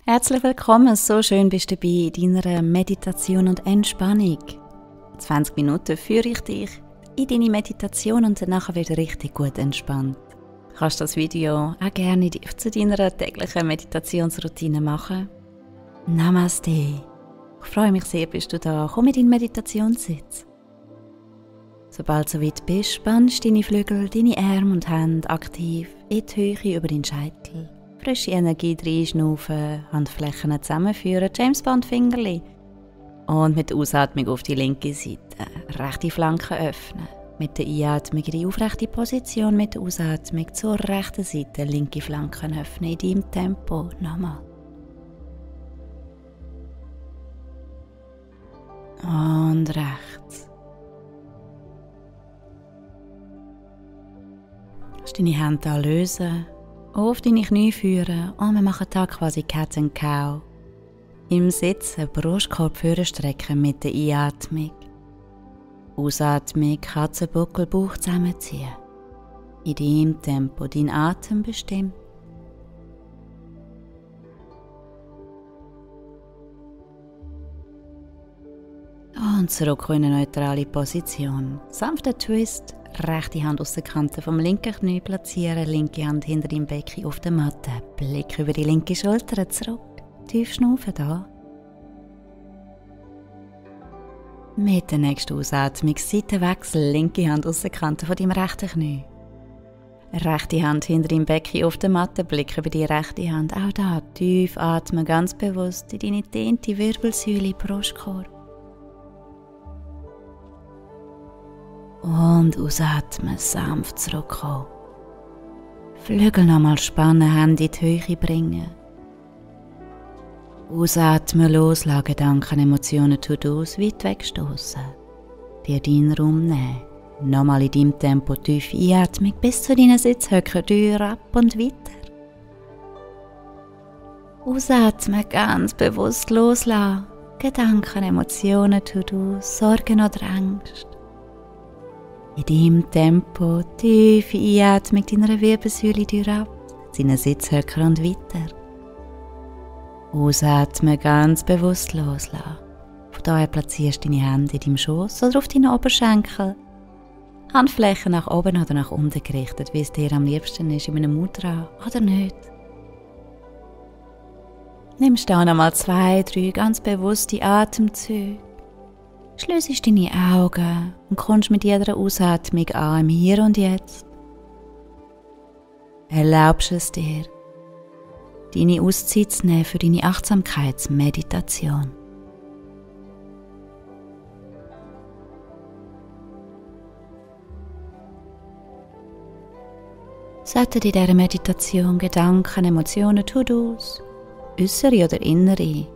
Herzlich willkommen, so schön bist du dabei in deiner Meditation und Entspannung. 20 Minuten führe ich dich in deine Meditation und danach wird richtig gut entspannt. Du kannst das Video auch gerne zu deiner täglichen Meditationsroutine machen. Namaste. Ich freue mich sehr, bist du da. Komm in deinen Meditationssitz. Sobald du soweit bist, spannst deine Flügel, deine Arme und Hände aktiv in die Höhe über den Scheitel. Frische Energie reinschnaufen, Handflächen zusammenführen, James Bond Fingerli. Und mit der Ausatmung auf die linke Seite rechte Flanke öffnen. Mit der Einatmung in die aufrechte Position, mit der Ausatmung zur rechten Seite linke Flanken öffnen in deinem Tempo. Nochmal. Und rechts. Lass deine Hände lösen. Auf deine Knie führen und wir machen da quasi Cat and Cow. Im Sitzen Brustkorb vorstrecken mit der Einatmung. Ausatmung Katzenbuckel Bauch zusammenziehen. In deinem Tempo dein Atem bestimmt. Und zurück in eine neutrale Position. Sanfter Twist. Rechte Hand aus der Kante vom linken Knie platzieren, linke Hand hinter dem Becken auf der Matte. Blick über die linke Schulter zurück. Tief schnaufen da. Mit der nächsten Ausatmung Seitenwechsel, linke Hand aus der Kante von deinem rechten Knie. Rechte Hand hinter dem Becken auf der Matte, Blick über die rechte Hand. Auch da tief atmen, ganz bewusst in deine dehnte Wirbelsäule, Brustkorb. Und ausatmen, sanft zurückkommen. Flügel nochmal spannen, Hände in die Höhe bringen. Ausatmen, loslassen, Gedanken, Emotionen, To-Dos weit wegstoßen. Dir deinen Raum nehmen. Nochmal in deinem Tempo tief einatmen, bis zu deinen Sitzhöcker, Tür ab und weiter. Ausatmen, ganz bewusst loslassen. Gedanken, Emotionen, To-Dos, Sorgen oder Angst. In deinem Tempo tiefe Einatmung deiner Wirbelsäule durch ab, deinen Sitzhöcker und weiter. Ausatmen, ganz bewusst loslassen. Von daher platzierst du deine Hände in deinem Schoß oder auf deinen Oberschenkel. Handflächen nach oben oder nach unten gerichtet, wie es dir am liebsten ist, in einem Mudra oder nicht. Nimmst da nochmal 2, 3 ganz bewusste Atemzüge. Schliessest deine Augen und kommst mit jeder Ausatmung an im Hier und Jetzt. Erlaubst es dir, deine Auszeit zu nehmen für deine Achtsamkeitsmeditation. Sollten in dieser Meditation Gedanken, Emotionen, To-Dos, äußere oder innere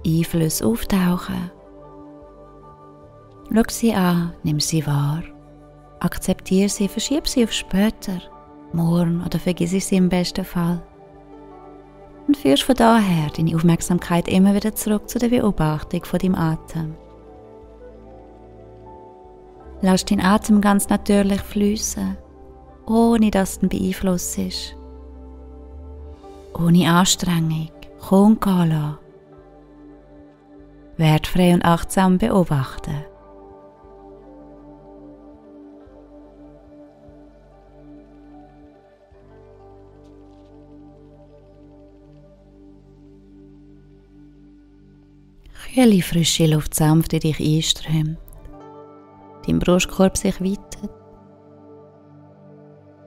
Einflüsse auftauchen, schau sie an, nimm sie wahr, akzeptiere sie, verschiebe sie auf später, morgen oder vergiss sie im besten Fall. Und führst von daher deine Aufmerksamkeit immer wieder zurück zu der Beobachtung von deinem Atem. Lass deinen Atem ganz natürlich fließen, ohne dass du ihn beeinflusst. Ohne Anstrengung, komm gehen lassen. Wertfrei und achtsam beobachten. Kühle, frische Luft sanft in dich einströmt. Dein Brustkorb sich weitet.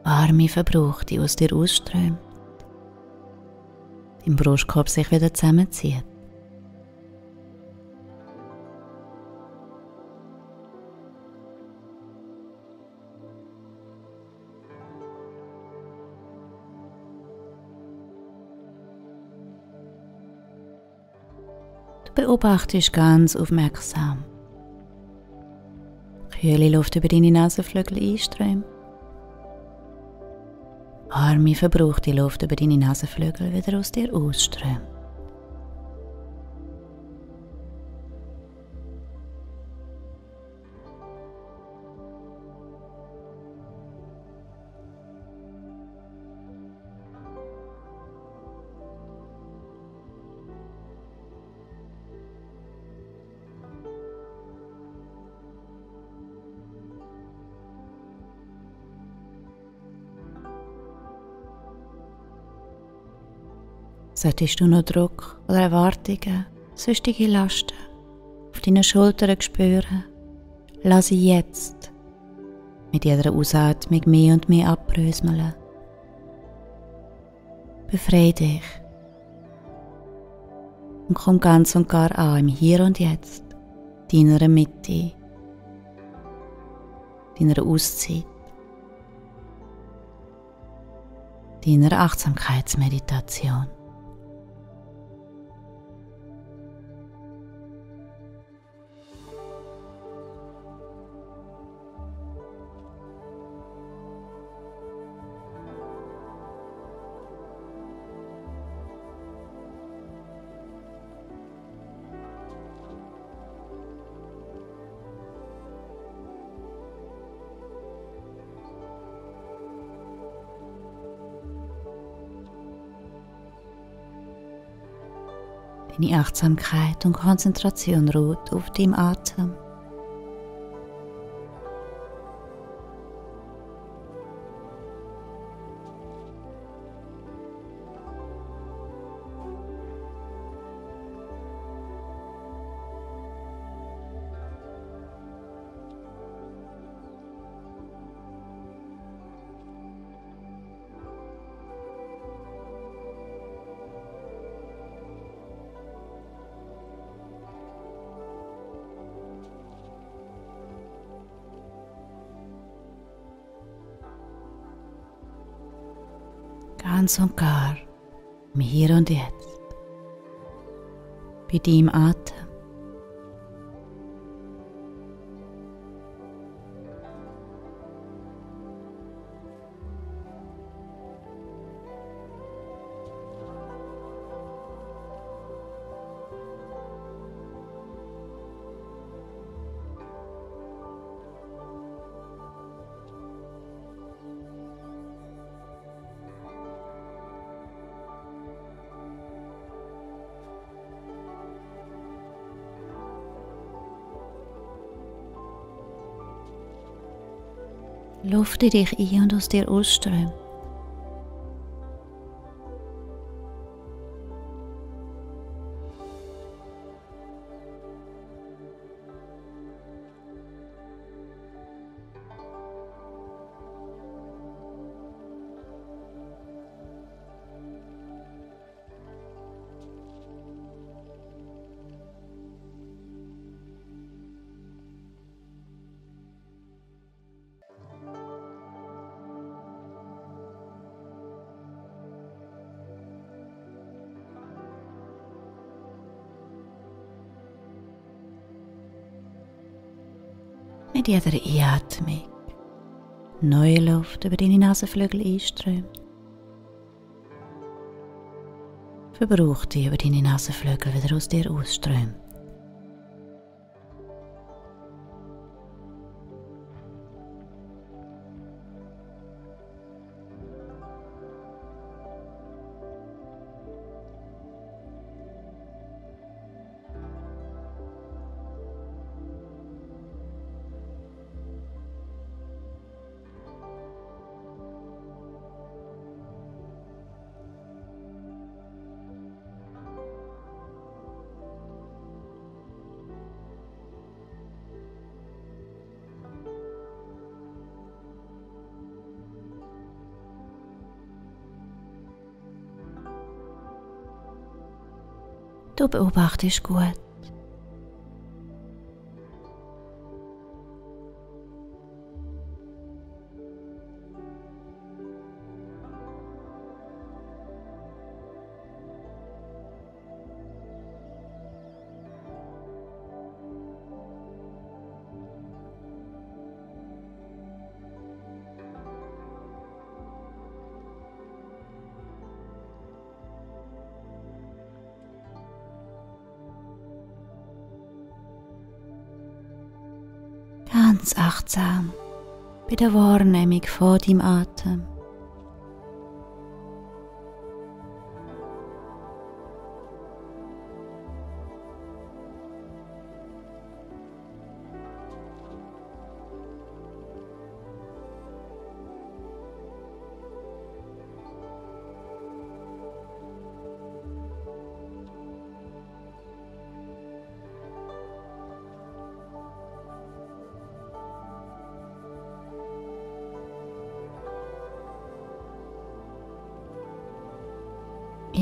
Warme, verbrauchte aus dir ausströmt. Dein Brustkorb sich wieder zusammenzieht. Beobachtest ganz aufmerksam. Kühle Luft über deine Nasenflügel einströmt. Warme, verbrauchte Luft über deine Nasenflügel wieder aus dir ausströmt. Solltest du noch Druck oder Erwartungen, sonstige Lasten auf deinen Schultern spüren, lass sie jetzt mit jeder Ausatmung mehr und mehr abbröseln. Befreie dich und komm ganz und gar an im Hier und Jetzt, deiner Mitte, deiner Auszeit, deiner Achtsamkeitsmeditation. Deine Achtsamkeit und Konzentration ruht auf deinem Atem. Ganz und gar im Hier und Jetzt, bei deinem Atem. Luft in dich ein und aus dir ausströmt. Mit jeder Einatmung neue Luft über deine Nasenflügel einströmt, verbraucht die über deine Nasenflügel wieder aus dir ausströmt. Du beobachtest gut. Ganz achtsam bei der Wahrnehmung von deinem Atem.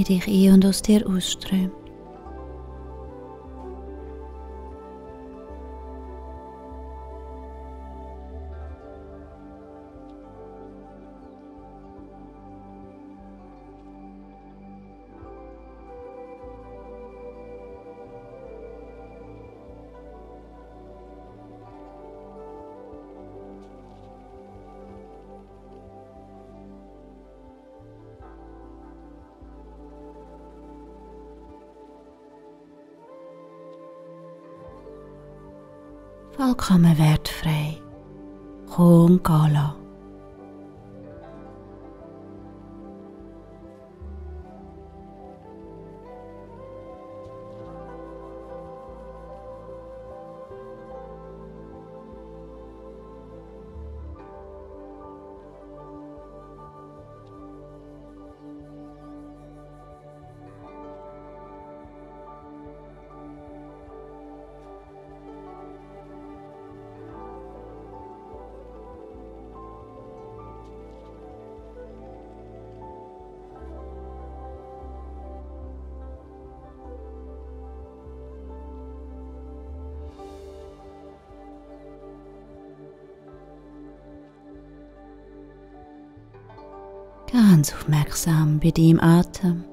in dich ein und aus dir ausströmt. Vollkommen wertfrei. Kommen und gehen lassen. Ganz aufmerksam bei deinem Atem.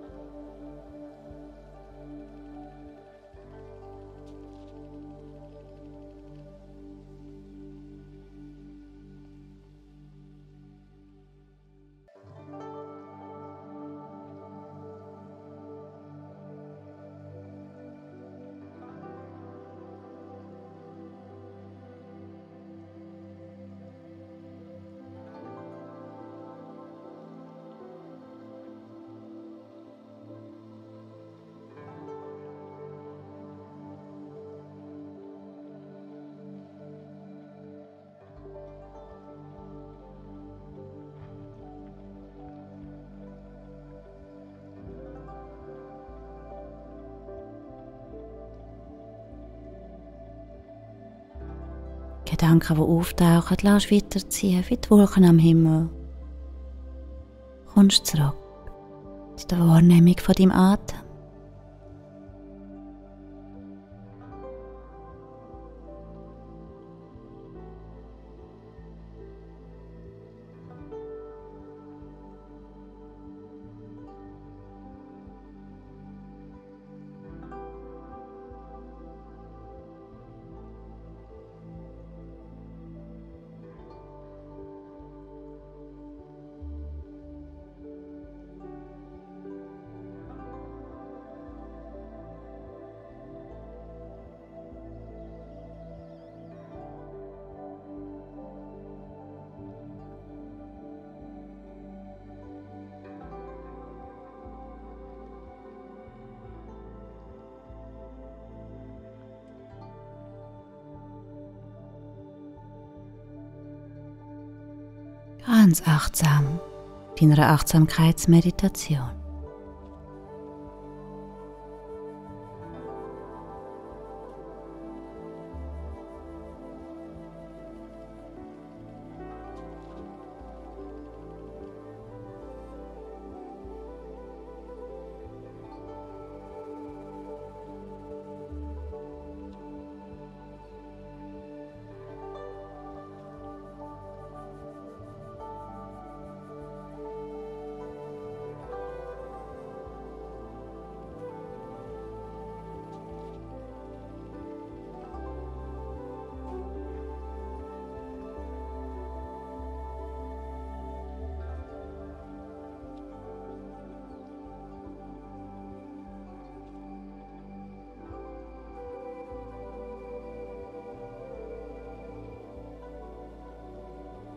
Gedanken, die auftauchen, lässt weiterziehen wie die Wolken am Himmel. Kommst zurück zu der Wahrnehmung von deinem Atem. Ganz achtsam, deiner Achtsamkeitsmeditation.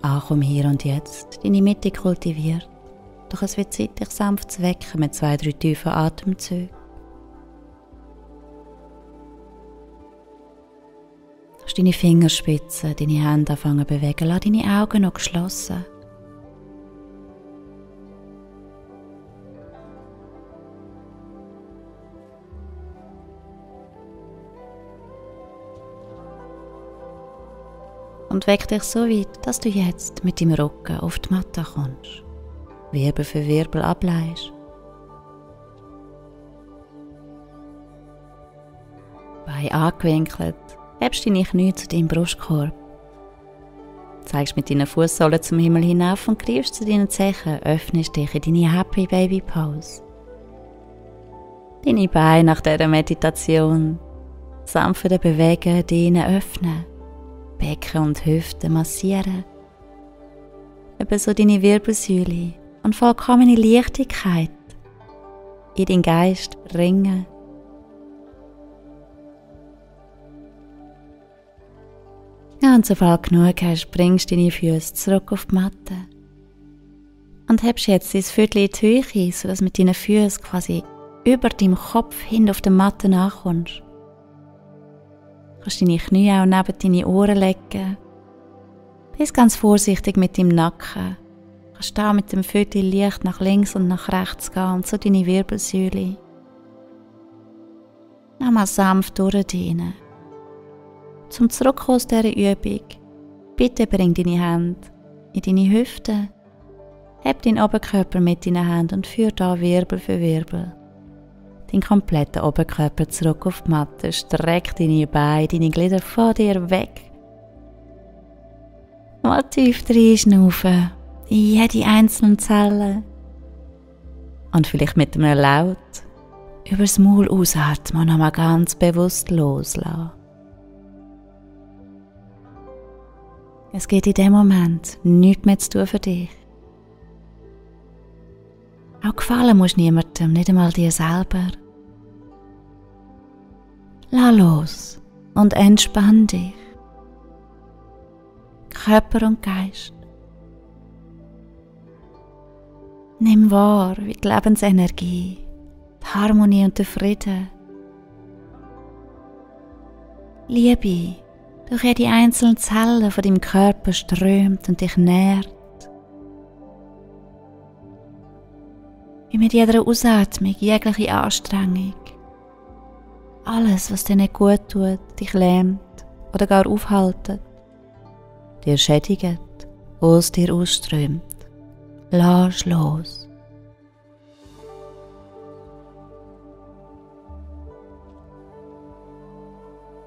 Ankomm hier und jetzt, deine Mitte kultiviert, doch es wird Zeit, dich sanft zu wecken mit 2-3 tiefen Atemzügen. Lass deine Fingerspitzen, deine Hände anfangen zu bewegen, lass deine Augen noch geschlossen. Und weck dich so weit, dass du jetzt mit dem Rücken auf die Matte kommst, Wirbel für Wirbel ableihst. Beine angewinkelt, hebst deine Knie zu deinem Brustkorb. Zeigst mit deinen Fußsohlen zum Himmel hinauf und greifst zu deinen Zehen, öffnest dich in deine Happy Baby Pose. Deine Beine nach dieser Meditation sanft bewegen, dehnen, öffnen, Becken und Hüften massieren, ebenso deine Wirbelsäule und vollkommene Leichtigkeit in deinen Geist bringen. Ja, und sobald genug hast, bringst du deine Füße zurück auf die Matte und hebst jetzt dein Viertel in die Höhe, sodass mit deinen Füßen quasi über deinem Kopf hin auf der Matte nachkommst. Du kannst deine Knie auch neben deine Ohren legen. Bist ganz vorsichtig mit deinem Nacken. Du kannst da mit dem Viertel leicht nach links und nach rechts gehen und so deine Wirbelsäule. Nochmal sanft durchdehnen. Zum Zurückkommen aus dieser Übung, bitte bring deine Hände in deine Hüften. Heb deinen Oberkörper mit deinen Händen und führ da Wirbel für Wirbel. Deinen kompletten Oberkörper zurück auf die Matte. Streck deine Beine, deine Glieder von dir weg. Mal tief reinschnaufen in jede einzelne Zelle. Und vielleicht mit einem Laut übers Maul ausatmen und nochmal ganz bewusst loslassen. Es geht in dem Moment nichts mehr zu tun für dich. Auch gefallen musst niemandem, nicht einmal dir selber. Lass los und entspann dich. Körper und Geist. Nimm wahr, wie die Lebensenergie, die Harmonie und der Frieden, Liebe durch jede einzelne Zelle von deinem Körper strömt und dich nährt. Wie mit jeder Ausatmung, jegliche Anstrengung, alles, was dir nicht gut tut, dich lähmt oder gar aufhaltet, dir schädigt, aus dir ausströmt, lass los.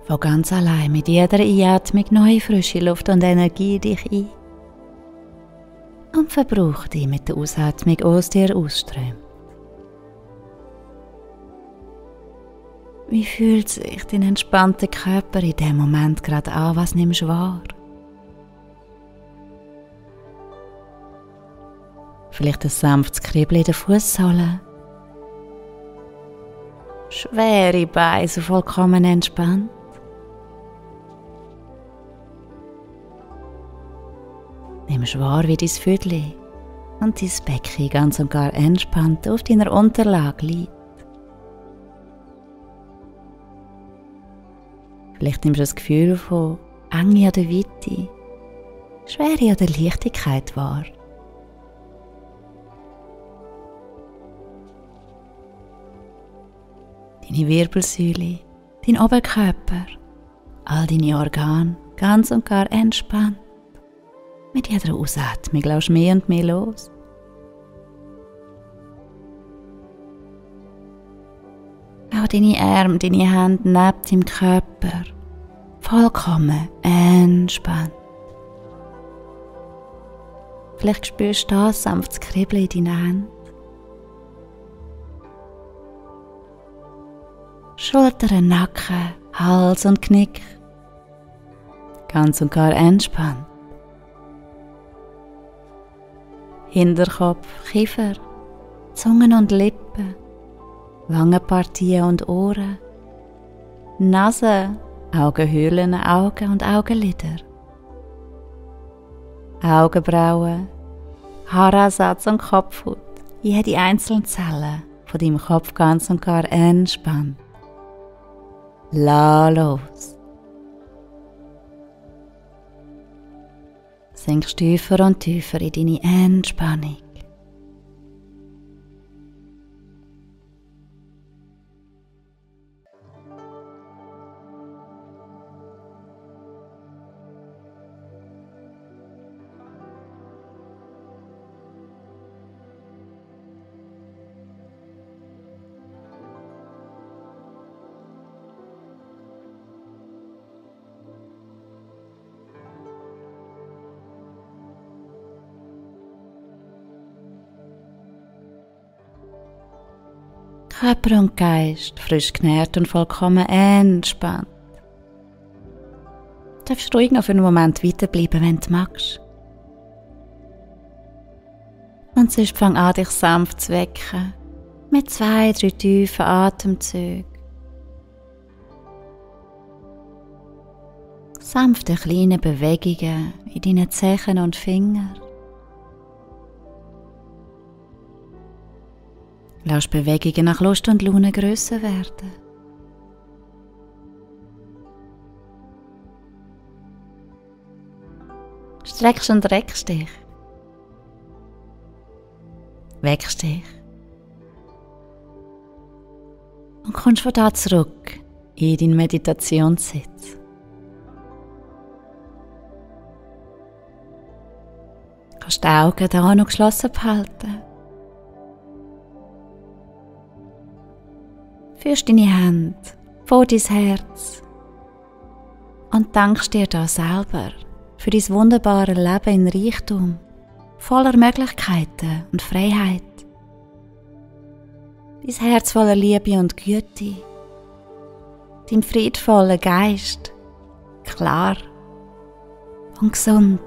Von ganz allein mit jeder Einatmung neue frische Luft und Energie in dich ein und verbrauch die mit der Ausatmung aus dir ausströmt. Wie fühlt sich dein entspannter Körper in dem Moment gerade an? Was nimmst du wahr? Vielleicht ein sanftes Kribbeln in der Fußsohle. Schwere Beine, so vollkommen entspannt. Nimmst wahr, wie dein Viertel und dein Becken ganz und gar entspannt auf deiner Unterlage liegt. Vielleicht nimmst du das Gefühl von Enge oder Weite, Schwere oder Leichtigkeit wahr. Deine Wirbelsäule, dein Oberkörper, all deine Organe ganz und gar entspannt. Mit jeder Ausatmung lässt mehr und mehr los. Auch deine Arme, deine Hände neben deinem Körper vollkommen entspannt. Vielleicht spürst du das sanftes Kribbeln in deinen Händen. Schultern, Nacken, Hals und Knick. Ganz und gar entspannt. Hinterkopf, Kiefer, Zungen und Lippen, Wangenpartien und Ohren, Nase, Augenhöhlen, Augen und Augenlider, Augenbrauen, Haaransatz und Kopfhaut, jede einzelne Zelle von deinem Kopf ganz und gar entspannt. Lass los. Sinkst tiefer und tiefer in deine Entspannung. Körper und Geist frisch genährt und vollkommen entspannt. Du darfst ruhig noch für einen Moment weiterbleiben, wenn du magst. Und sonst fang an, dich sanft zu wecken, mit 2, 3 tiefen Atemzügen. Sanfte kleine Bewegungen in deinen Zehen und Fingern. Lass Bewegungen nach Lust und Laune grösser werden. Streckst und reckst dich. Weckst dich. Und kommst von da zurück in deinen Meditationssitz. Du kannst die Augen da noch geschlossen behalten. Führst deine Hände vor dein Herz und dankst dir da selber für dein wunderbare Leben in Reichtum, voller Möglichkeiten und Freiheit. Dein Herz voller Liebe und Güte, dein friedvoller Geist, klar und gesund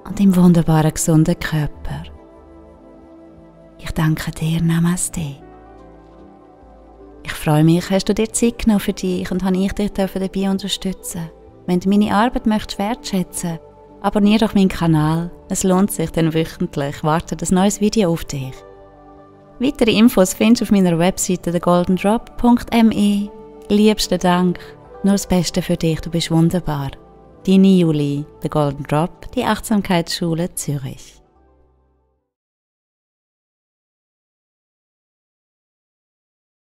und dein wunderbarer gesunder Körper. Ich danke dir, Namaste. Ich freue mich, hast du dir Zeit genommen für dich und habe ich dich dabei unterstützen. Wenn du meine Arbeit möchtest wertschätzen, abonniere doch meinen Kanal. Es lohnt sich, denn wöchentlich wartet ein neues Video auf dich. Weitere Infos findest du auf meiner Webseite thegoldendrop.me. Liebsten Dank, nur das Beste für dich, du bist wunderbar. Deine Julie, The Golden Drop, die Achtsamkeitsschule Zürich.